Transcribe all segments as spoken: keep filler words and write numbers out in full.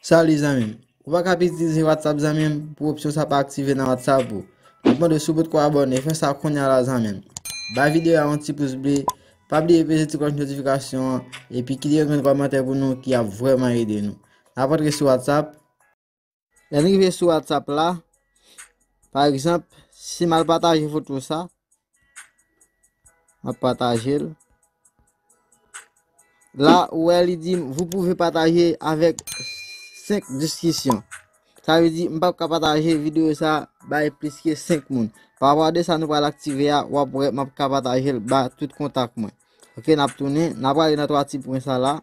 Salut zanmi m. Ou pa ka ap itilize WhatsApp zanmi m pou opsyon sa pa aktive nan WhatsApp ou. M ap mande w si w potko abòne, fè sa kounye a la zanmi m. Bay videyo a yon ti pous ble, pa bliye peze ti klòch notifikasyon an, epi kite yon grenn kòmantè pou nou ki ap vrèman ede nou. N ap antre sou WhatsApp. Lè n rive sou WhatsApp la, pa egzanp, si m al pataje foto sa, m ap pataje l. La, ou wè li di m, vous pouvez partager avec cinq discussions. Sa vle di, m p ap ka pataje videyo sa bay plis ke senk moun. Pa rapò de sa nou pral aktive a, w ap wè m ap ka pataje l ba tout kontak mwen. Ok, n ap tounen, n ap ale nan twa ti pwen sa la.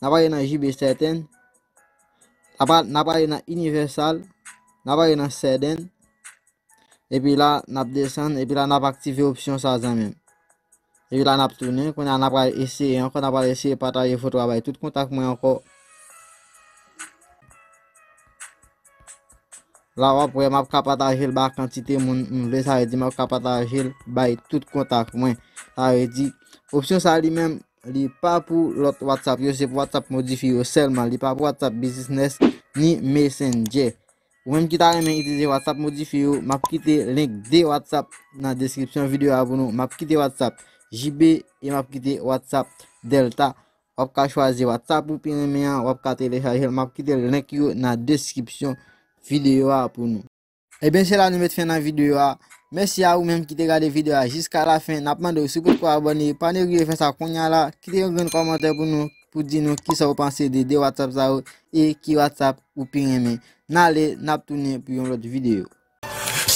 N ap ale nan J B Certain. N ap al-, n ap ale nan Universal. N ap ale nan Certain. Epi la, n ap desann. Epi la, n ap aktive opsyon sa zanmi m. Epi la, n ap tounen. Kounye a, n ap al eseye ankò. N ap al eseye pataje foto a bay tout kontak mwen ankò. La, w ap wè, m ap ka pataje l ba kantite moun m vle. Sa vle di, m ap ka pataje l bay tout kontak mwen. Sa vle di, opsyon sa li menm, li pa pou lòt WhatsApp yo, se pou WhatsApp modifye yo sèlman. Li pa pou WhatsApp Business ni Messenger. Ou menm ki ta renmen itilize WhatsApp modifye yo, m ap kite link de WhatsApp nan deskripsyon videyo a pou nou. M ap kite WhatsApp J B e m ap kite WhatsApp Delta. W ap ka chwazi WhatsApp ou pi renmen an, w ap ka telechaje l. M ap kite link yo nan deskripsyon videyo a pou nou. Ebyen, se la nou met fen nan videyo a. Mèsi a ou menm ki te gade videyo a jiska lafen. N ap mande w, si w potko abòne, pa negliye fè sa kounye a la. Kite yon grenn kòmantè pou nou, pou di nou kisa w panse de de WhatsApp sa yo e ki WhatsApp ou pi renmen. N ale, n ap tounen pou yon lòt videyo.